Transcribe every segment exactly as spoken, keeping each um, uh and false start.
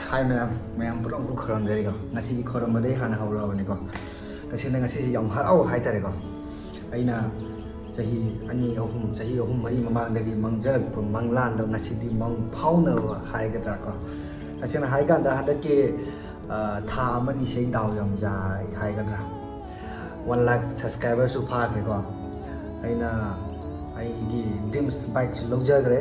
ꯍꯥꯏ ꯃꯌꯥꯝ, ꯃꯌꯥꯝ ꯄꯨꯝꯅꯃꯛꯄꯨ ꯈꯨꯔꯨꯝꯖꯔꯤꯀꯣ꯫ ꯉꯁꯤꯒꯤ ꯈꯨꯔꯨꯝꯕꯗꯒꯤ ꯍꯥꯟꯅ ꯍꯧꯔꯛꯑꯕꯅꯤꯀꯣ꯫ ꯇꯁꯦꯡꯅ ꯉꯁꯤꯁꯤ ꯌꯥꯝ ꯍꯔꯥꯎ ꯍꯥꯏꯇꯥꯔꯦꯀꯣ꯫ ꯑꯩꯅ ꯆꯍꯤ ꯑꯅꯤ, ꯑꯍꯨꯝ, ꯆꯍꯤ ꯑꯍꯨꯝ, ꯃꯔꯤ ꯃꯃꯥꯡꯗꯒꯤ ꯃꯪꯖꯔꯛꯄ ꯃꯪꯂꯥꯟꯗꯣ ꯉꯁꯤꯗꯤ ꯃꯪ ꯐꯥꯎꯅꯕ ꯍꯥꯏꯒꯗ꯭ꯔꯥ ꯀꯣ꯫ ꯇꯁꯦꯡꯅ ꯍꯥꯏꯀꯥꯟꯗ ꯍꯟꯗꯛꯀꯤ, ꯑ, ꯊꯥ ꯑꯃꯅꯤꯁꯦ ꯑꯩ ꯗꯥꯎ ꯌꯥꯝ ꯌꯥꯏ ꯍꯥꯏꯒꯗ꯭ꯔꯥ꯫ One lakh subscriberꯁꯨ ꯐꯥꯈ꯭ꯔꯦꯀꯣ꯫ ꯑꯩꯅ ꯑꯩꯒꯤ dreams bikeꯁꯨ ꯂꯧꯖꯈ꯭ꯔꯦ꯫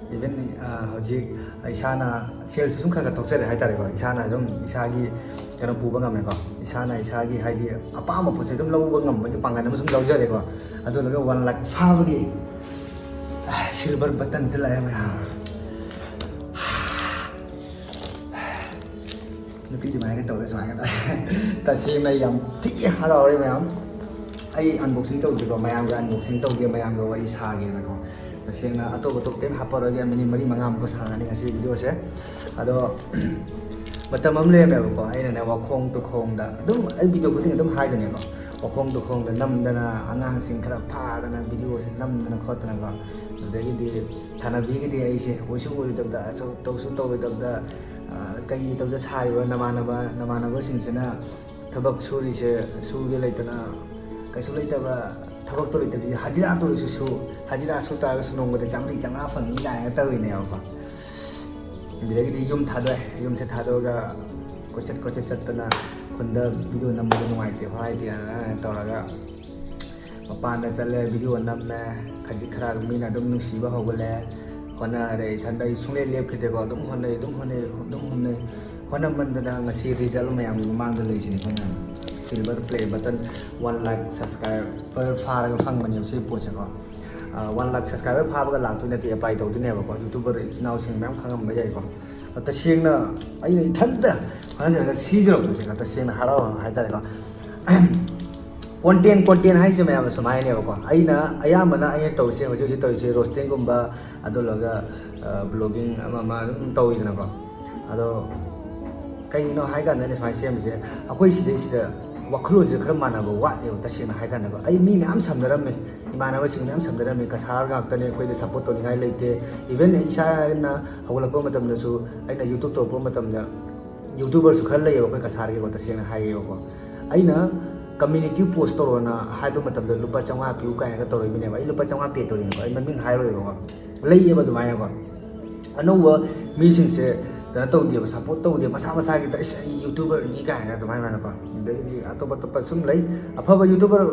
Even, ꯑ, ꯍꯧꯖꯤꯛ ꯏꯁꯥꯅ saleꯁꯨ ꯁꯨꯝ ꯈꯔ ꯈꯔ ꯊꯣꯛꯆꯔꯦ ꯍꯥꯏꯇꯥꯔꯦꯀꯣ꯫ ꯏꯁꯥꯅ ꯑꯗꯨꯝ ꯏꯁꯥꯒꯤ ꯀꯩꯅꯣ ꯄꯨꯕ ꯉꯝꯃꯦꯀꯣ꯫ ꯏꯁꯥꯅ ꯏꯁꯥꯒꯤ ꯍꯥꯏꯗꯤ ꯑꯄꯥꯝꯕ ꯄꯣꯠꯁꯦ ꯑꯗꯨꯝ ꯂꯧꯕ ꯉꯝꯕꯒꯤ ꯄꯥꯡꯒꯜ ꯑꯃ ꯁꯨꯝ ꯂꯧꯖꯔꯦꯀꯣ꯫ ꯑꯗꯨ ꯂꯣꯏꯔꯒ one lakh ꯐꯥꯕꯒꯤ, ꯑ, silver buttonꯁꯦ ꯂꯥꯛꯑꯦ ꯃꯌꯥꯝ꯫ ꯅꯨꯄꯤ ꯑꯗꯨꯃꯥꯏꯅ ꯇꯧꯔꯦ ꯁꯨꯃꯥꯏꯅ ꯇꯧꯔꯦ꯫ ꯇꯁꯦꯡꯅ ꯌꯥꯝ ꯊꯤ ꯍꯔꯥꯎꯔꯦ ꯃꯌꯥꯝ꯫ ꯑꯩ unboxing ꯇꯧꯗ꯭ꯔꯤꯀꯣ, ꯃꯌꯥꯝꯒ unboxing ꯇꯧꯒꯦ, ꯃꯌꯥꯝꯒ ꯋꯥꯔꯤ ꯁꯥꯒꯦꯅꯀꯣ꯫ ꯇꯁꯦꯡꯅ ꯑꯇꯣꯞ ꯑꯇꯣꯞꯄ ꯀꯩꯝ ꯍꯥꯞꯄꯔꯣꯏꯒꯦ, ꯃꯤꯅꯤꯠ ꯃꯔꯤ ꯃꯉꯥꯃꯨꯛꯀ ꯁꯥꯡꯉꯅꯤ ꯉꯁꯤ videoꯁꯦ꯫ ꯑꯗꯣ ꯃꯇꯝ ꯑꯃ ꯂꯩꯔꯝꯃꯦꯕꯀꯣ, ꯑꯩꯅꯅꯦ ꯋꯥꯈꯣꯡ ꯇꯨꯈꯣꯡꯗ ꯑꯗꯨꯝ, ꯑꯩ video ꯈꯨꯗꯤꯡ ꯑꯗꯨꯝ ꯍꯥꯏꯗꯣꯏꯅꯦꯀꯣ, ꯋꯥꯈꯣꯡ ꯇꯨꯈꯣꯡꯗ ꯅꯝꯗꯅ, ꯑꯉꯥꯡꯁꯤꯡ ꯈꯔ ꯐꯥꯗꯅ videoꯁꯦ ꯅꯝꯗꯅ ꯈꯣꯠꯇꯅꯀꯣ꯫ ꯑꯗꯨꯗꯒꯤꯗꯤ ꯊꯥꯅꯕꯤꯒꯤꯗꯤ ꯑꯩꯁꯦ ꯑꯣꯏꯁꯨ ꯑꯣꯏꯔꯣꯏꯗꯕꯗ, ꯑꯆꯧ-, ꯇꯧꯁꯨ ꯇꯧꯔꯣꯏꯗꯕꯗ, ꯑ, ꯀꯩ ꯇꯧꯗ ꯁꯥꯔꯤꯕ ꯅꯃꯥꯟꯅꯕ, ꯅꯃꯥꯟꯅꯕꯁꯤꯡꯁꯤꯅ ꯊꯕꯛ ꯁꯨꯔꯤꯁꯦ, ꯁꯨꯒꯦ ꯂꯩꯇꯅ, ꯀꯩꯁꯨ ꯂꯩꯇꯕ, ꯊꯕꯛꯇꯣ ꯂꯩꯇꯕꯗꯤ ꯍꯖꯤꯔꯥ ꯇꯧꯔꯁꯨ ꯁꯨ, ꯍꯖꯤꯔꯥ ꯁꯨ ꯇꯥꯔꯒꯁꯨ ꯅꯣꯡꯃꯗ ꯆꯥꯝꯃꯔꯤ ꯆꯥꯝꯃꯉꯥ ꯐꯪꯉꯤ ꯀꯥꯏꯅ ꯇꯧꯔꯤꯅꯦꯕꯀꯣ꯫ ꯑꯗꯨꯗꯒꯤꯗꯤ ꯌꯨꯝ ꯊꯥꯗꯣꯛꯑꯦ꯫ ꯌꯨꯝꯁꯦ ꯊꯥꯗꯣꯛꯑꯒ ꯀꯣꯏꯆꯠ ꯀꯣꯏꯆꯠ ꯆꯠꯇꯅ ꯈꯨꯟꯗ video ꯅꯝꯕꯗꯣ ꯅꯨꯡꯉꯥꯏꯇꯦ ꯈꯣꯠꯇꯦꯅ ꯇꯧꯔꯒ ꯃꯄꯥꯟꯗ ꯆꯠꯂꯦ, video ꯅꯝꯃꯦ, ꯈꯖꯤꯛ ꯈꯔ ꯃꯤꯅ ꯑꯗꯨꯝ ꯅꯨꯡꯁꯤꯕ ꯍꯧꯒꯠꯂꯦ꯫ ꯍꯣꯠꯅꯔꯦ ꯏꯊꯟꯗ, ꯑꯩ ꯁꯨꯡꯂꯦꯞ ꯂꯦꯞꯈꯤꯗꯦꯀꯣ, ꯑꯗꯨꯝ ꯍꯣꯠꯅꯩ, ꯑꯗꯨꯝ ꯍꯣꯠꯅꯩ, ꯑꯗꯨꯝ ꯍꯣꯠꯅꯩ꯫ ꯍꯣꯠꯅꯃꯟꯗꯅ ꯉꯁꯤ result ꯃꯌꯥꯝꯒꯤ ꯃꯃꯥꯡꯗ ꯂꯩꯁꯤꯅꯤ ꯑꯩꯈꯣꯏꯅ꯫ Silver play button, one lakh subscriber ꯐꯥꯔꯒ ꯐꯪꯕꯅꯦꯕ ꯁꯤ ꯄꯣꯠꯁꯦꯀꯣ꯫ ꯑ, one lakh subscriber ꯐꯥꯕꯒ ꯂꯥꯛꯇꯣꯏ ꯅꯠꯇꯦ, apply ꯇꯧꯗꯣꯏꯅꯦꯕꯀꯣ꯫ YouTuber ꯏꯆꯤꯟ ꯏꯅꯥꯎꯁꯤꯡ ꯃꯌꯥꯝ ꯈꯪꯉꯝꯕ ꯌꯥꯏꯀꯣ꯫ ꯑ, ꯇꯁꯦꯡꯅ ꯑꯩꯅ ꯏꯊꯟꯇ ꯍꯣꯠꯅꯖꯔꯒ ꯁꯤꯖꯔꯛꯄꯁꯦꯀꯣ, ꯇꯁꯦꯡꯅ ꯍꯔꯥꯎ ꯍꯥꯏꯇꯥꯔꯦꯀꯣ꯫ Content, content ꯍꯥꯏꯁꯦ ꯃꯌꯥꯝꯅ ꯁꯨꯃꯥꯏꯅꯦꯕꯀꯣ꯫ ꯑꯩꯅ ꯑꯌꯥꯝꯕꯅ ꯑꯩꯅ ꯇꯧꯔꯤꯁꯦ, ꯍꯧꯖꯤꯛ ꯍꯧꯖꯤꯛ ꯇꯧꯔꯤꯁꯦ roastingꯒꯨꯝꯕ, ꯑꯗꯨ ꯂꯣꯏꯔꯒ, ꯑ, vlogging ꯑꯃ ꯑꯃ ꯑꯗꯨꯝ ꯇꯧꯋꯤꯗꯅꯀꯣ꯫ ꯑꯗꯣ ꯀꯩꯒꯤꯅꯣ ꯍꯥꯏ ꯀꯥꯟꯗ ꯑꯩꯅ ꯁꯨꯃꯥꯏꯅ ꯁꯦꯝꯃꯤꯁꯦ, ꯑꯩꯈꯣꯏ ꯁꯤꯗꯩꯁꯤꯗ ꯋꯥꯈꯜꯂꯣꯟꯁꯦ ꯈꯔ ꯃꯥꯟꯅꯕ ꯋꯥꯠꯂꯦꯕ꯫ ꯇꯁꯦꯡꯅ ꯍꯥꯏ ꯀꯥꯟꯗꯀꯣ, ꯑꯩ ꯃꯤ ꯃꯌꯥꯝ ꯁꯝꯅꯔꯝꯃꯦ, ꯏꯃꯥꯟꯅꯕꯁꯤꯡ ꯃꯌꯥꯝ ꯁꯝꯅꯔꯝꯃꯦ, ꯀꯁꯥꯔ ꯉꯥꯛꯇꯅꯦ, ꯑꯩꯈꯣꯏꯗ ꯁꯞꯄꯣꯔꯠ ꯇꯧꯅꯤꯡꯉꯥꯏ ꯂꯩꯇꯦ꯫ ꯏꯚꯟ ꯏꯁꯥꯅ ꯍꯧꯒꯠꯂꯛꯄ ꯃꯇꯝꯗꯁꯨ, ꯑꯩꯅ ꯌꯨꯇ꯭ꯌꯨꯕ ꯇꯧꯔꯛꯄ ꯃꯇꯝꯗ ꯌꯨꯇ꯭ꯌꯨꯕꯔꯁꯨ ꯈꯔ ꯂꯩꯌꯦꯕ ꯑꯩꯈꯣꯏ ꯀꯁꯥꯔꯒꯤꯀꯣ꯫ ꯇꯁꯦꯡꯅ ꯍꯥꯏꯒꯦꯕꯀꯣ, ꯑꯩꯅ ꯀꯝꯃ꯭ꯌꯨꯅꯤꯇꯤ ꯄꯣꯁ ꯇꯧꯔꯣꯅ ꯍꯥꯏꯕ ꯃꯇꯝꯗ ꯂꯨꯄꯥ ꯆꯥꯝꯃꯉꯥ ꯄꯤꯌꯨ ꯀꯥꯏꯅꯒ ꯇꯧꯔꯛꯏꯕꯅꯦꯕ꯫ ꯑꯩ ꯂꯨꯄꯥ ꯆꯥꯝꯃꯉꯥ ꯄꯦ ꯇꯧꯔꯤꯅꯦꯀꯣ, ꯑꯩ ꯃꯃꯤꯡ ꯍꯥꯏꯔꯣꯏꯕꯀꯣ꯫ ꯂꯩꯌꯦꯕ ꯑꯗꯨꯃꯥꯏꯅꯀꯣ꯫ ꯑꯅꯧꯕ ꯃꯤꯁꯤꯡꯁꯦ ꯀꯩꯅꯣ ꯇꯧꯗꯦꯕ, ꯁꯞꯄꯣꯔꯠ ꯇꯧꯗꯦ, ꯃꯁꯥ ꯃꯁꯥꯒꯤꯗ "ꯑꯩꯁ, ꯑꯩ ꯌꯨꯇ꯭ꯌꯨꯕꯔꯅꯤ" ꯀꯥꯏꯅ ꯑꯗꯨꯃꯥꯏꯅꯀꯣ꯫ ꯑꯗꯒꯤꯗꯤ ꯑꯇꯣꯞ ꯑꯇꯣꯞꯄ ꯁꯨꯝ ꯂꯩ, ꯑꯐꯕ ꯌꯨꯇ꯭ꯌꯨꯕꯔ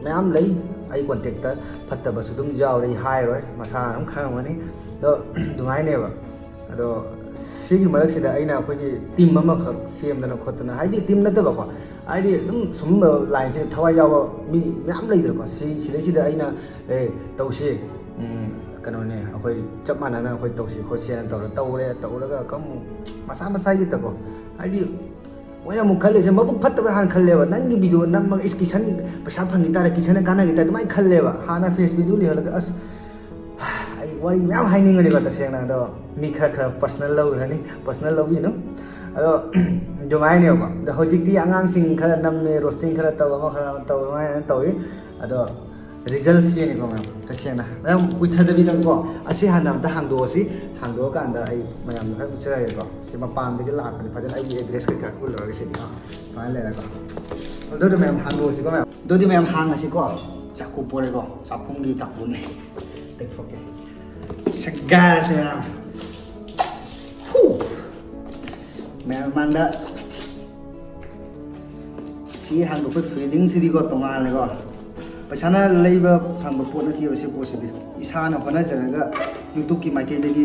ꯃꯌꯥꯝ ꯂꯩ꯫ ꯑꯩ ꯀꯣꯟꯇꯦꯛꯇ ꯐꯠꯇꯕꯁꯨ ꯑꯗꯨꯝ ꯌꯥꯎꯔꯦ, ꯑꯩ ꯍꯥꯏꯔꯣꯏ, ꯃꯁꯥꯅ ꯑꯗꯨꯝ ꯈꯪꯉꯝꯒꯅꯤ꯫ ꯑꯗꯣ ꯑꯗꯨꯃꯥꯏꯅꯦꯕ꯫ ꯑꯗꯣ ꯁꯤꯒꯤ ꯃꯔꯛꯁꯤꯗ ꯑꯩꯅ ꯑꯩꯈꯣꯏꯒꯤ ꯇꯤꯝ ꯑꯃꯈꯛ ꯁꯦꯝꯗꯅ ꯈꯣꯠꯇꯅ, ꯍꯥꯏꯗꯤ ꯇꯤꯝ ꯅꯠꯇꯕꯀꯣ, ꯍꯥꯏꯗꯤ ꯑꯗꯨꯝ ꯁꯨꯝꯕ ꯂꯥꯏꯟꯁꯦ ꯊꯋꯥꯏ ꯌꯥꯎꯕ ꯃꯤ ꯃꯌꯥꯝ ꯂꯩꯗꯅꯀꯣ꯫ ꯁꯤ, ꯁꯤꯗꯩꯁꯤꯗ ꯑꯩꯅ "ꯑꯦ, ꯇꯧꯁꯤ, ꯎꯝ, ꯀꯩꯅꯣꯅꯦ, ꯑꯩꯈꯣꯏ ꯆꯞ ꯃꯥꯟꯅꯅ ꯑꯩꯈꯣꯏ ꯇꯧꯁꯤ ꯈꯣꯠꯁꯤꯅ" ꯇꯧꯔ ꯇꯧꯔꯦ꯫ ꯇꯧꯔꯒ ꯀꯝ-, ꯃꯁꯥ ꯃꯁꯥꯒꯤꯗꯀꯣ, ꯍꯥꯏꯗꯤ ꯃꯣꯏꯅ ꯑꯃꯨꯛ ꯈꯜꯂꯤꯁꯦ ꯃꯕꯨꯛ ꯐꯠꯇꯕ ꯍꯥꯟꯅ ꯈꯜꯂꯦꯕ꯫ ꯅꯪꯒꯤ ꯚꯤꯗꯤꯑꯣ ꯅꯝꯃꯒ "ꯏꯁ, ꯀꯤꯁꯟ ꯄꯩꯁꯥ ꯐꯪꯈꯤ ꯇꯥꯔꯦ, ꯀꯤꯁꯟꯅ ꯀꯥꯟꯅꯈꯤ ꯇꯥꯔꯦ", ꯑꯗꯨꯃꯥꯏꯅ ꯈꯜꯂꯦꯕ꯫ ꯍꯥꯟꯅ ꯐꯦꯁ ꯚꯦꯂ꯭ꯌꯨ ꯂꯩꯍꯜꯂꯒ, ꯑꯁ, ꯑꯩ ꯋꯥꯔꯤ ꯃꯌꯥꯝ ꯍꯥꯏꯅꯤꯡꯉꯅꯤꯀꯣ ꯇꯁꯦꯡꯅ, ꯑꯗꯣ ꯃꯤ ꯈꯔ ꯈꯔ ꯄꯔꯁꯅꯦꯜ ꯂꯧꯈ꯭ꯔꯅꯤ, ꯄꯔꯁꯅꯦꯜ ꯂꯧꯕꯤꯅꯨ꯫ ꯑꯗꯣ ꯑꯗꯨꯃꯥꯏꯅꯦꯕꯀꯣ꯫ ꯑꯗꯣ ꯍꯧꯖꯤꯛꯇꯤ ꯑꯉꯥꯡꯁꯤꯡ ꯈꯔ ꯅꯝꯃꯦ, ꯔꯣꯁꯇꯤꯡ ꯈꯔ ꯇꯧ, ꯑꯃ ꯈꯔ ꯇꯧ, ꯑꯗꯨꯃꯥꯏꯅ ꯇꯧꯏ꯫ ꯑꯗꯣ ꯔꯤꯖꯜꯁꯤꯅꯤꯀꯣ ꯃꯌꯥꯝ, ꯇꯁꯦꯡꯅ ꯃꯌꯥꯝ ꯀꯨꯏꯊꯗꯕꯤꯗꯀꯣ, ꯑꯁꯤ ꯍꯥꯟꯅ ꯑꯝꯇ ꯍꯥꯡꯗꯣꯛꯑꯁꯤ꯫ ꯍꯥꯡꯗꯣꯛꯑꯀꯥꯟꯗ ꯑꯩ ꯃꯌꯥꯝꯗ ꯈꯔ ꯎꯠꯆꯔꯒꯦꯀꯣ꯫ ꯁꯤ ꯃꯄꯥꯟꯗꯒꯤ ꯂꯥꯛꯄꯅꯤ, ꯐꯖꯅ ꯑꯩꯒꯤ ꯑꯦꯗ꯭ꯔꯦꯁ ꯀꯩꯀꯥ ꯎꯠꯂꯨꯔꯒ ꯁꯤꯗꯤ, ꯑꯥ, ꯁꯨꯃꯥꯏꯅ ꯂꯩꯔꯦꯀꯣ꯫ ꯑꯗꯨꯗꯤ ꯃꯌꯥꯝ ꯍꯥꯡꯗꯣꯛꯑꯁꯤꯀꯣ ꯃꯌꯥꯝ꯫ ꯑꯗꯨꯗꯤ ꯃꯌꯥꯝ ꯍꯥꯡꯉꯁꯤꯀꯣ꯫ ꯆꯥꯛꯈꯨꯝ ꯄꯣꯔꯦꯀꯣ, ꯆꯥꯛꯈꯨꯝꯒꯤ ꯆꯥꯛꯈꯨꯝꯅꯤ꯫ ꯇꯩꯊꯣꯛꯀꯦ꯫ ꯁꯒꯥꯏꯔꯁꯦ ꯃꯌꯥꯝ꯫ ꯍꯨ! ꯃꯌꯥꯝ ꯃꯃꯥꯡꯗ ꯁꯤ ꯍꯥꯡꯗꯣꯛꯄ ꯐꯤꯂꯤꯡꯁꯤꯗꯤꯀꯣ ꯇꯣꯉꯥꯜꯂꯦꯀꯣ꯫ ꯄꯩꯁꯥꯅ ꯂꯩꯕ ꯐꯪꯕ ꯄꯣꯠ ꯅꯠꯇꯦꯕ ꯁꯤ ꯄꯣꯠꯁꯤꯗꯤ꯫ ꯏꯁꯥꯅ ꯍꯣꯠꯅꯖꯔꯒ YouTubeꯀꯤ ꯃꯥꯏꯀꯩꯗꯒꯤ,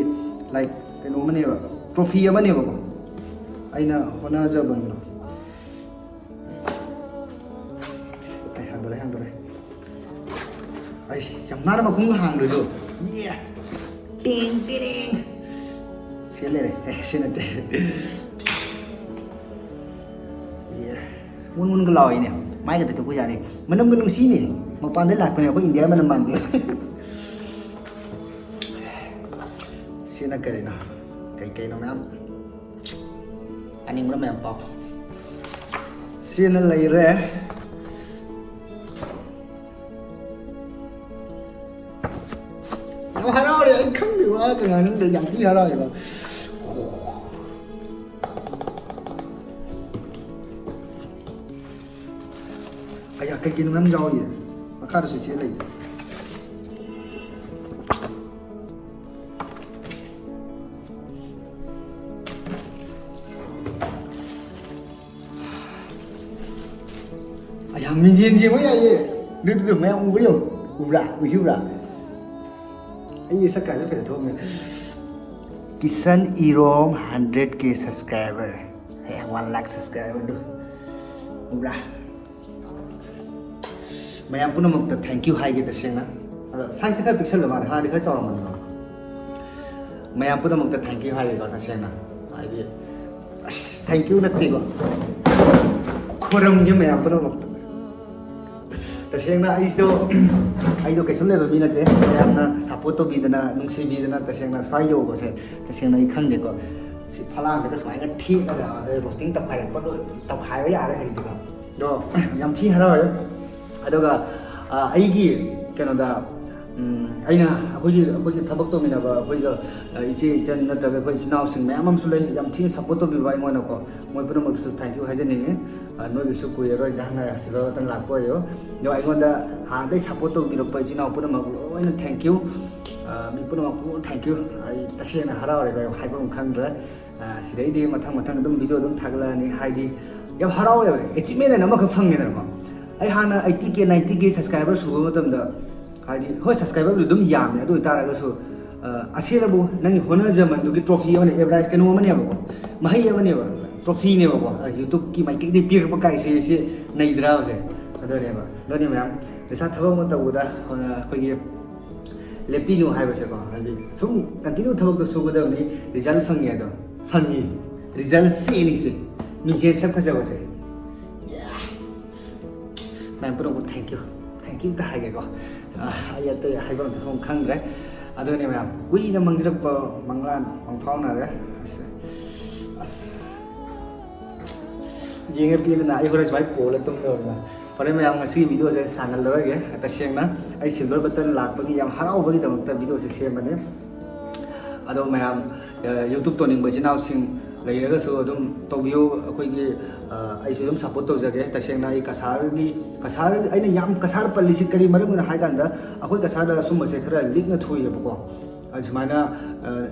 like, ꯀꯩꯅꯣ ꯑꯃꯅꯦꯕ, ꯇ꯭ꯔꯣꯐꯤ ꯑꯃꯅꯦꯕꯀꯣ꯫ ꯑꯩꯅ ꯍꯣꯠꯅꯖꯕꯅꯤꯅ꯫ ꯑꯩ ꯍꯥꯡꯗꯣꯔꯦ, ꯍꯥꯡꯗꯣꯔꯦ꯫ ꯑꯩꯁ, ꯌꯥꯝ ꯅꯥꯟꯅ ꯃꯈꯨꯝꯒ ꯍꯥꯡꯗꯣꯏꯗꯣ꯫ ꯌꯦ! ꯇꯦꯡ, ꯇꯦꯔꯦꯡ! ꯁꯤ ꯂꯩꯔꯦ꯫ ꯑꯦ, ꯁꯤ ꯅꯠꯇꯦ꯫ ꯌꯦ! ꯃꯨꯟ ꯃꯨꯟꯒ ꯂꯥꯎꯏꯅꯦ꯫ ꯃꯥꯏꯒ ꯇꯩꯊꯣꯛꯄ ꯌꯥꯅꯤ꯫ ꯃꯅꯝꯒ ꯅꯨꯡꯁꯤꯅꯦ꯫ ꯃꯄꯥꯟꯗꯩ ꯂꯥꯛꯄꯅꯦ, ꯑꯩꯈꯣꯏ ꯏꯟꯗꯤꯌꯥ ꯃꯅꯝ ꯃꯥꯟꯗꯦ꯫ ꯁꯤꯅ ꯀꯔꯤꯅꯣ? ꯀꯩ ꯀꯩꯅꯣ ꯃꯌꯥꯝ꯫ ꯑꯅꯤꯡꯕꯅ ꯃꯌꯥꯝ ꯄꯥꯎ꯫ ꯆꯦꯅ ꯂꯩꯔꯦ꯫ ꯌꯥꯝ ꯍꯔꯥꯎꯔꯦ, ꯑꯩ ꯈꯪꯗꯦ, ꯋꯥ ꯀꯩ ꯉꯥꯡꯅꯤꯡꯗꯦ, ꯌꯥꯝ ꯊꯤ ꯍꯔꯥꯎꯔꯦꯕ꯫ ꯑꯌꯥ, ꯀꯩ ꯀꯩꯅꯣ ꯃꯌꯥꯝ ꯌꯥꯎꯔꯤꯌꯦ꯫ ꯃꯈꯥꯗꯁꯨ ꯆꯦ ꯂꯩꯌꯦ꯫ ꯑꯌꯥ, ꯃꯤꯡꯖꯦꯜ ꯌꯦꯡꯕ ꯌꯥꯏꯌꯦ꯫ ꯑꯗꯨꯗꯨꯗ ꯃꯌꯥꯝ ꯎꯕ꯭ꯔꯥ ꯌꯦꯡꯉꯨ꯫ ꯎꯕ꯭ꯔꯥ? ꯎꯏꯁꯤ ꯎꯕ꯭ꯔꯥ? ꯑꯩ ꯁꯛ ꯀꯥꯏꯕ ꯐꯖ ꯊꯣꯛꯑꯝꯃꯦ꯫ ꯀꯤꯁꯟ ꯏꯔꯣꯝ hundred K subscriber꯫ ꯑꯦ, one lakh subscriberꯗꯨ꯫ ꯎꯕ꯭ꯔꯥ? ꯃꯌꯥꯝ ꯄꯨꯝꯅꯃꯛꯇ thank you ꯍꯥꯏꯒꯦ ꯇꯁꯦꯡꯅ꯫ ꯑꯗꯣ sizeꯁꯦ ꯈꯔ ꯄꯤꯛꯁꯜꯂ ꯃꯥꯜꯂꯦ, ꯍꯥꯟꯅꯗꯤ ꯈꯔ ꯆꯥꯎꯔꯝꯕꯅꯤꯀꯣ꯫ ꯃꯌꯥꯝ ꯄꯨꯝꯅꯃꯛꯇ thank you ꯍꯥꯏꯒꯦꯀꯣ ꯇꯁꯦꯡꯅ꯫ ꯍꯥꯏꯗꯤ, ꯑꯁ, thank you ꯅꯠꯇꯦꯀꯣ꯫ ꯈꯣꯏꯔꯝꯒꯦ ꯃꯌꯥꯝ ꯄꯨꯝꯅꯃꯛꯇ꯫ ꯇꯁꯦꯡꯅ ꯑꯩꯁꯨ, ꯑꯩꯗꯣ ꯀꯩꯁꯨꯝ ꯂꯩꯕ ꯃꯤ ꯅꯠꯇꯦ꯫ ꯃꯌꯥꯝꯅ support ꯇꯧꯕꯤꯗꯅ, ꯅꯨꯡꯁꯤꯕꯤꯗꯅ ꯇꯁꯦꯡꯅ ꯁ꯭ꯋꯥꯏ ꯌꯧꯕꯁꯦ ꯇꯁꯦꯡꯅ ꯑꯩ ꯈꯪꯗꯦꯀꯣ꯫ ꯁꯤ ꯐꯂꯥꯡꯗꯒ ꯁꯨꯃꯥꯏꯅ ꯊꯦꯠꯂꯒ ꯑꯗꯩ roasting ꯇꯧꯈꯥꯏꯔꯛꯄ ꯂꯣꯏ-, ꯇꯧꯈꯥꯏꯕ ꯌꯥꯔꯦ ꯍꯧꯖꯤꯛꯇꯤꯀꯣ꯫ ꯑꯗꯣ ꯌꯥꯝ ꯊꯤ ꯍꯔꯥꯎꯋꯦ꯫ ꯑꯗꯨꯒ, ꯑ, ꯑꯩꯒꯤ ꯀꯩꯅꯣꯗ, ꯎꯝ, ꯑꯩꯅ ꯑꯩꯈꯣꯏꯒꯤ, ꯑꯩꯈꯣꯏꯒꯤ ꯊꯕꯛ ꯇꯧꯃꯤꯟꯅꯕ ꯑꯩꯈꯣꯏꯒ, ꯑ, ꯏꯆꯦ ꯏꯆꯟ ꯅꯠꯇ꯭ꯔꯒ ꯑꯩꯈꯣꯏ ꯏꯆꯤꯟ ꯏꯅꯥꯎꯁꯤꯡ ꯃꯌꯥꯝ ꯑꯃꯁꯨ ꯂꯩ, ꯌꯥꯝ ꯊꯤꯅ support ꯇꯧꯕꯤꯕ ꯑꯩꯉꯣꯟꯗꯀꯣ꯫ ꯃꯣꯏ ꯄꯨꯝꯅꯃꯛꯇꯁꯨ thank you ꯍꯥꯏꯖꯅꯤꯡꯉꯤ꯫ ꯑ, ꯅꯣꯏꯒꯤꯁꯨ ꯀꯨꯏꯔꯔꯣꯏ ꯖꯍꯥꯟ ꯁꯤꯗ ꯂꯥꯛꯄ ꯑꯣꯏꯌꯣ꯫ ꯑꯗꯣ ꯑꯩꯉꯣꯟꯗ ꯍꯥꯟꯅꯗꯩ support ꯇꯧꯕꯤꯔꯛꯄ ꯏꯆꯤꯟ ꯏꯅꯥꯎ ꯄꯨꯝꯅꯃꯛ ꯂꯣꯏꯅ thank you꯫ ꯑ, ꯃꯤ ꯄꯨꯝꯅꯃꯛꯄꯨ thank you꯫ ꯑꯩ ꯇꯁꯦꯡꯅ ꯍꯔꯥꯎꯔꯦ ꯚꯥꯏ, ꯍꯥꯏꯐꯝ ꯈꯪꯗ꯭ꯔꯦ꯫ ꯑ, ꯁꯤꯗꯩꯗꯤ ꯃꯊꯪ ꯃꯊꯪ ꯑꯗꯨꯝ video ꯑꯗꯨꯝ ꯊꯥꯒꯠꯂꯛꯑꯅꯤ꯫ ꯍꯥꯏꯗꯤ ꯌꯥꯝ ꯍꯔꯥꯎꯋꯦꯕ, achievement ꯍꯥꯏꯅ ꯑꯃꯈꯛ ꯐꯪꯉꯦꯗꯅꯀꯣ꯫ ꯑꯩ ꯍꯥꯟꯅ eighty K, ninety K subscriber ꯁꯨꯕ ꯃꯇꯝꯗ, ꯍꯥꯏꯗꯤ, ꯍꯣꯏ, subscriberꯕꯨꯗꯤ ꯑꯗꯨꯝ ꯌꯥꯝꯃꯦ, ꯑꯗꯨ ꯑꯣꯏꯇꯥꯔꯒꯁꯨ, ꯑ, ꯑꯁꯦꯡꯕꯕꯨ ꯅꯪꯒꯤ ꯍꯣꯠꯅꯖꯃꯟꯗꯨꯒꯤ trophy ꯑꯃꯅꯦ, average ꯀꯩꯅꯣ ꯑꯃꯅꯦꯕꯀꯣ, ꯃꯍꯩ ꯑꯃꯅꯦꯕ, trophyꯅꯦꯕꯀꯣ꯫ ꯑ, YouTubeꯀꯤ ꯃꯥꯏꯀꯩꯗꯒꯤ ꯄꯤꯔꯛꯄ ꯀꯥꯏꯁꯦ, ꯁꯤ ꯅꯩꯗ꯭ꯔꯥꯕꯁꯦ? ꯑꯗꯨꯅꯦꯕ꯫ ꯑꯗꯨꯅꯤ ꯃꯌꯥꯝ, ꯄꯩꯁꯥ ꯊꯕꯛ ꯑꯃ ꯇꯧꯕꯗ, ꯑ, ꯑꯩꯈꯣꯏꯒꯤ ꯂꯦꯞꯄꯤꯅꯨ ꯍꯥꯏꯕꯁꯦꯀꯣ, ꯍꯥꯏꯗꯤ ꯁꯨꯝ continue ꯊꯕꯛꯇꯣ ꯁꯨꯒꯗꯕꯅꯤ, result ꯐꯪꯉꯦ ꯑꯗꯣ, ꯐꯪꯉꯤ, result ꯁꯤꯅꯤ ꯁꯤ, ꯃꯤꯡꯁꯦꯜ ꯁꯛ ꯐꯖꯕꯁꯦ꯫ Yeah꯫ ꯃꯌꯥꯝ ꯄꯨꯝꯅꯃꯛꯄꯨ thank you, thank you ꯇ ꯍꯥꯏꯒꯦꯀꯣ꯫ ꯑ, ꯑꯩ ꯑꯇꯩ ꯍꯥꯏꯐꯝ ꯆꯥꯐꯝ ꯈꯪꯗ꯭ꯔꯦ꯫ ꯑꯗꯨꯅꯦ ꯃꯌꯥꯝ, ꯀꯨꯏꯅ ꯃꯥꯡꯖꯔꯛꯄ ꯃꯪꯂꯥꯟ ꯃꯪꯐꯥꯎꯅꯔꯦ꯫ ꯑꯁ, ꯑꯁ꯫ ꯌꯦꯡꯉꯦ ꯄꯦꯟꯗꯅ ꯑꯩ ꯍꯣꯔꯦꯟ ꯁꯨꯃꯥꯏꯅ ꯀꯣꯜꯂ ꯇꯨꯝꯗꯧꯔꯕ꯫ ꯐꯔꯦ ꯃꯌꯥꯝ, ꯉꯁꯤꯒꯤ ꯚꯤꯗꯤꯑꯣꯁꯦ ꯁꯥꯡꯍꯜꯂꯔꯣꯏꯒꯦ꯫ ꯇꯁꯦꯡꯅ ꯑꯩ ꯁꯤꯜꯚꯔ ꯕꯇꯟ ꯂꯥꯛꯄꯒꯤ ꯌꯥꯝ ꯍꯔꯥꯎꯕꯒꯤꯗꯃꯛꯇ ꯚꯤꯗꯤꯑꯣꯁꯦ ꯁꯦꯝꯕꯅꯦ꯫ ꯑꯗꯣ ꯃꯌꯥꯝ, ꯑ, ꯌꯨꯇ꯭ꯌꯨꯕ ꯇꯧꯅꯤꯡꯕ ꯏꯆꯤꯟ ꯏꯅꯥꯎꯁꯤꯡ ꯂꯩꯔꯒꯁꯨ ꯑꯗꯨꯝ ꯇꯧꯕꯤꯌꯨ꯫ ꯑꯩꯈꯣꯏꯒꯤ, ꯑ, ꯑꯩꯁꯨ ꯑꯗꯨꯝ ꯁꯞꯄꯣꯔꯠ ꯇꯧꯖꯒꯦ꯫ ꯇꯁꯦꯡꯅ ꯑꯩ ꯀꯁꯥꯔꯒꯤ, ꯀꯁꯥꯔ, ꯑꯩꯅ ꯌꯥꯝ ꯀꯁꯥꯔ ꯄꯜꯂꯤꯁꯤ ꯀꯔꯤ ꯃꯔꯝꯒꯤꯅꯣ ꯍꯥꯏ ꯀꯥꯟꯗ, ꯑꯩꯈꯣꯏ ꯀꯁꯥꯔꯗ ꯁꯨꯝꯕꯁꯦ ꯈꯔ ꯂꯤꯛꯅ ꯊꯣꯛꯏꯕꯀꯣ꯫ ꯑꯗꯨ ꯁꯨꯃꯥꯏꯅ, ꯑ,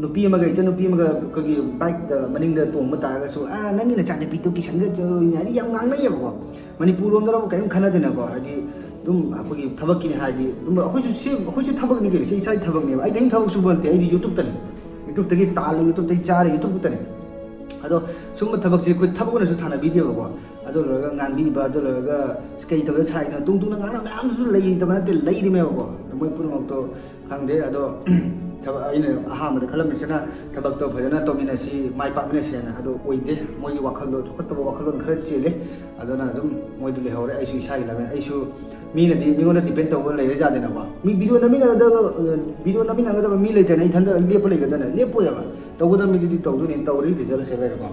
ꯅꯨꯄꯤ ꯑꯃꯒ ꯏꯆꯟꯅꯨꯄꯤ ꯑꯃꯒ ꯑꯩꯈꯣꯏꯒꯤ ꯕꯥꯏꯛꯇ ꯃꯅꯤꯡꯗ ꯇꯣꯡꯕ ꯇꯥꯔꯒꯁꯨ, "ꯑ, ꯅꯪꯒꯤ ꯅꯆꯥꯅꯨꯄꯤꯗꯣ ꯀꯤꯁꯟꯒ ꯆꯠꯂꯣꯏꯅꯦ" ꯍꯥꯏꯗꯤ ꯌꯥꯝ ꯉꯥꯡꯅꯩꯌꯦꯕꯀꯣ꯫ ꯃꯅꯤꯄꯨꯔ ꯂꯣꯝꯗꯔꯕꯨ ꯀꯔꯤꯝ ꯈꯟꯅꯗꯅꯀꯣ, ꯍꯥꯏꯗꯤ ꯑꯗꯨꯝ ꯑꯩꯈꯣꯏꯒꯤ ꯊꯕꯛꯀꯤꯅꯤ ꯍꯥꯏꯔꯗꯤ ꯑꯗꯨꯝ ꯑꯩꯈꯣꯏꯁꯨ ꯁꯤ, ꯑꯩꯈꯣꯏꯁꯨ ꯊꯕꯛꯅꯤ ꯀꯩꯅꯣ, ꯁꯤ ꯏꯁꯥꯒꯤ ꯊꯕꯛꯅꯦꯕ꯫ ꯑꯩ ꯀꯔꯤꯝ ꯊꯕꯛ ꯁꯨꯕ ꯅꯠꯇꯦ, ꯑꯩꯗꯤ ꯌꯨꯇ꯭ꯌꯨꯕꯇꯅꯤ, ꯌꯨꯇ꯭ꯌꯨꯕꯇꯒꯤ ꯇꯥꯜꯂꯤ, ꯌꯨꯇ꯭ꯌꯨꯕꯇꯒꯤ ꯆꯥꯔꯤ, ꯌꯨꯇ꯭ꯌꯨꯕꯇꯅꯤ꯫ ꯑꯗꯣ ꯁꯨꯝꯕ ꯊꯕꯛꯁꯦ ꯑꯩꯈꯣꯏ ꯊꯕꯛ ꯑꯣꯏꯅꯁꯨ ꯊꯥꯅꯕꯤꯗꯦꯕꯀꯣ꯫ ꯑꯗꯨ ꯂꯣꯏꯔꯒ ꯉꯥꯡꯕꯤꯕ, ꯑꯗꯨ ꯂꯣꯏꯔꯒ "ꯑꯁ, ꯀꯩ ꯇꯧꯗ ꯁꯥꯏꯅꯣ?" ꯇꯨꯡ ꯇꯨꯡꯅ ꯉꯥꯡꯅ ꯃꯌꯥꯝꯁꯨ ꯂꯩꯇꯕ ꯅꯠꯇꯦ, ꯂꯩꯔꯤꯃꯦꯕꯀꯣ꯫ ꯃꯣꯏ ꯄꯨꯝꯅꯃꯛꯇꯣ ꯈꯪꯗꯦ꯫ ꯑꯗꯣ ꯊꯕꯛ, ꯑꯩꯅ ꯑꯍꯥꯟꯕꯗ ꯈꯜꯂꯝꯃꯤꯁꯤꯅ ꯊꯕꯛꯇꯣ ꯐꯖꯅ ꯇꯧꯃꯤꯟꯅꯁꯤ, ꯃꯥꯏ ꯄꯥꯛꯃꯤꯟꯅꯁꯤꯅ꯫ ꯑꯗꯣ ꯑꯣꯏꯗꯦ, ꯃꯣꯏꯒꯤ ꯋꯥꯈꯜꯗꯣ ꯆꯥꯎꯈꯠꯇꯕ ꯋꯥꯈꯜꯂꯣꯟ ꯈꯔ ꯆꯦꯜꯂꯦ꯫ ꯑꯗꯨꯅ ꯑꯗꯨꯝ ꯃꯣꯏꯗꯣ ꯂꯩꯍꯧꯔꯦ꯫ ꯑꯩꯁꯨ ꯏꯁꯥꯒꯤ ꯂꯝꯕꯤ, ꯑꯩꯁꯨ ꯃꯤꯅꯗꯤ ꯃꯤꯉꯣꯟꯗ ꯗꯤꯄꯦꯟ ꯇꯧꯕ ꯂꯩꯔ ꯌꯥꯗꯦꯅꯀꯣ꯫ ꯃꯤ ꯚꯤꯗꯤꯑꯣ ꯅꯝꯃꯤꯟꯅꯒꯗꯕ, ꯚꯤꯗꯤꯑꯣ ꯅꯝꯃꯤꯟꯅꯒꯗꯕ ꯃꯤ ꯂꯩꯇ꯭ꯔꯦꯅꯦ, ꯑꯩ ꯏꯊꯟꯇ ꯂꯦꯞꯄ ꯂꯩꯒꯗ꯭ꯔꯅꯦ? ꯂꯦꯞꯄꯣꯏꯕ꯫ ꯇꯧꯒꯗꯕ ꯃꯤꯗꯨꯗꯤ ꯇꯧꯗꯣꯏꯅꯤ, ꯇꯧꯔꯤ ꯔꯤꯖꯜꯁꯦ ꯂꯩꯔꯦꯀꯣ꯫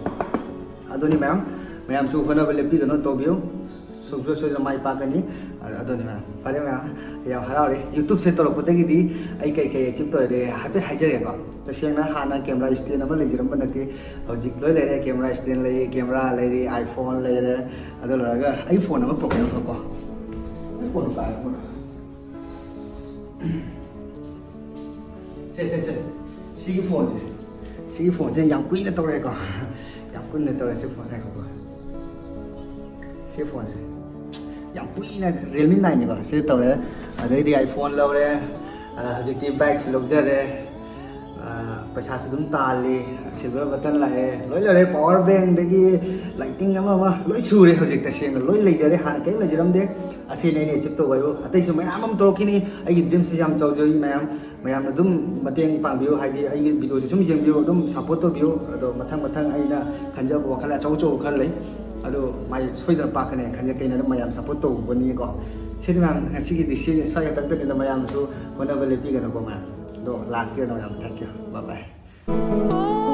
ꯑꯗꯨꯅꯤ ꯃꯌꯥꯝ, ꯃꯌꯥꯝꯁꯨ ꯍꯣꯠꯅꯕ ꯂꯦꯞꯄꯤꯒꯅꯨ, ꯇꯧꯕꯤꯌꯨ꯫ ꯁꯨꯡꯁꯣꯏ ꯁꯣꯏꯗꯅ ꯃꯥꯏ ꯄꯥꯛꯀꯅꯤ꯫ ꯑ-, ꯑꯗꯨꯅꯤ ꯃꯌꯥꯝ꯫ ꯐꯔꯦ ꯃꯌꯥꯝ, ꯌꯥꯝ ꯍꯔꯥꯎꯔꯦ꯫ ꯌꯨꯇ꯭ꯌꯨꯕꯁꯦ ꯇꯧꯔꯛꯄꯗꯒꯤꯗꯤ ꯑꯩ ꯀꯩ ꯀꯩ ꯑꯦꯆꯤꯞ ꯇꯧꯔꯦ ꯍꯥꯏꯐꯦꯠ ꯍꯥꯏꯖꯔꯦꯀꯣ꯫ ꯇꯁꯦꯡꯅ ꯍꯥꯟꯅ ꯀꯦꯃꯦꯔꯥ ꯁ꯭ꯇꯦꯟ ꯑꯃ ꯂꯩꯖꯔꯝꯕ ꯅꯠꯇꯦ꯫ ꯍꯧꯖꯤꯛ ꯂꯣꯏ ꯂꯩꯔꯦ꯫ ꯀꯦꯃꯦꯔꯥ ꯁ꯭ꯇꯦꯟ ꯂꯩ, ꯀꯦꯃꯦꯔꯥ ꯂꯩꯔꯤ, iPhone ꯂꯩꯔꯦ꯫ ꯑꯗꯨ ꯂꯣꯏꯔꯒ ꯑꯩ ꯐꯣꯟ ꯑꯃ ꯄ꯭ꯔꯣꯕ꯭ꯂꯦꯝ ꯊꯣꯛꯀꯣ꯫ ꯑꯩ ꯐꯣꯟ ꯄꯥꯏꯔꯛꯄ꯭ꯔꯣ? ꯁꯦ, ꯁꯦ, ꯁꯦ꯫ ꯁꯤꯒꯤ ꯐꯣꯟꯁꯦ, ꯁꯤꯒꯤ ꯐꯣꯟꯁꯦ ꯌꯥꯝ ꯀꯨꯏꯅ ꯇꯧꯔꯛꯑꯦꯀꯣ꯫ ꯌꯥꯝ ꯀꯨꯏꯅ ꯇꯧꯔꯦ ꯁꯤ ꯐꯣꯟ, ꯉꯥꯏꯈꯣꯀꯣ꯫ ꯁꯤ ꯐꯣꯟꯁꯦ ꯌꯥꯝ ꯀꯨꯏꯅ, Realme nineꯅꯤꯀꯣ, ꯁꯤ ꯇꯧꯔꯦ꯫ ꯑꯗꯩꯗꯤ iPhone ꯂꯧꯔꯦ꯫ ꯑ, ꯍꯧꯖꯤꯛꯇꯤ ꯕꯥꯏꯛꯁꯨ ꯂꯧꯖꯔꯦ꯫ ꯑ, ꯄꯩꯁꯥꯁꯨ ꯑꯗꯨꯝ ꯇꯥꯜꯂꯤ꯫ ꯁꯤꯜꯚꯔ ꯕꯇꯟ ꯂꯥꯛꯑꯦ꯫ ꯂꯣꯏ ꯂꯩꯔꯦ꯫ ꯄꯋꯥꯔ ꯕꯦꯡꯗꯒꯤ ꯂꯥꯏꯇꯤꯡ ꯑꯃ ꯑꯃ ꯂꯣꯏ ꯁꯨꯔꯦ꯫ ꯍꯧꯖꯤꯛ ꯇꯁꯦꯡꯅ ꯂꯣꯏ ꯂꯩꯖꯔꯦ꯫ ꯍꯥꯟꯅ ꯀꯔꯤꯝ ꯂꯩꯖꯔꯝꯗꯦ꯫ ꯑꯁꯤꯅꯤ ꯑꯩꯅ ꯑꯦꯆꯤꯞ ꯇꯧꯕ ꯍꯥꯏꯕꯨ꯫ ꯑꯇꯩꯁꯨ ꯃꯌꯥꯝ ꯑꯃ ꯇꯧꯔꯛꯈꯤꯅꯤ꯫ ꯑꯩꯒꯤ ꯗ꯭ꯔꯤꯝꯁꯦ ꯌꯥꯝ ꯆꯥꯎꯖꯩ ꯃꯌꯥꯝ꯫ ꯃꯌꯥꯝꯅ ꯑꯗꯨꯝ ꯃꯇꯦꯡ ꯄꯥꯡꯕꯤꯌꯨ, ꯍꯥꯏꯗꯤ ꯑꯩꯒꯤ ꯚꯤꯗꯤꯑꯣꯁꯨ ꯁꯨꯝ ꯌꯦꯡꯕꯤꯌꯨ, ꯑꯗꯨꯝ ꯁꯞꯄꯣꯔꯠ ꯇꯧꯕꯤꯌꯨ꯫ ꯑꯗꯣ ꯃꯊꯪ ꯃꯊꯪ ꯑꯩꯅ ꯈꯟꯖꯕ ꯋꯥꯈꯜ ꯑꯆꯧ ꯑꯆꯧꯕ ꯈꯔ ꯂꯩ, ꯑꯗꯣ ꯃꯥꯏ ꯁꯣꯏꯗꯅ ꯄꯥꯛꯀꯅꯤ ꯍꯥꯏꯅ ꯈꯟꯖꯩ꯫ ꯀꯩꯅꯣ ꯑꯗꯨꯝ ꯃꯌꯥꯝ ꯁꯞꯄꯣꯔꯠ ꯇꯧꯕꯅꯤꯀꯣ꯫ ꯁꯤꯗꯤ ꯃꯌꯥꯝ ꯉꯁꯤꯒꯤꯗꯤ ꯁꯤ ꯁ꯭ꯋꯥꯏ ꯈꯛꯇꯪꯗꯅꯤꯗ, ꯃꯌꯥꯝꯁꯨ ꯍꯣꯠꯅꯕ ꯂꯦꯞꯄꯤꯒꯅꯨꯀꯣ ꯃꯌꯥꯝ꯫ ꯑꯗꯣ ꯂꯥꯁꯀꯤ ꯑꯣꯏꯅ ꯃꯌꯥꯝ thank you, bye bye꯫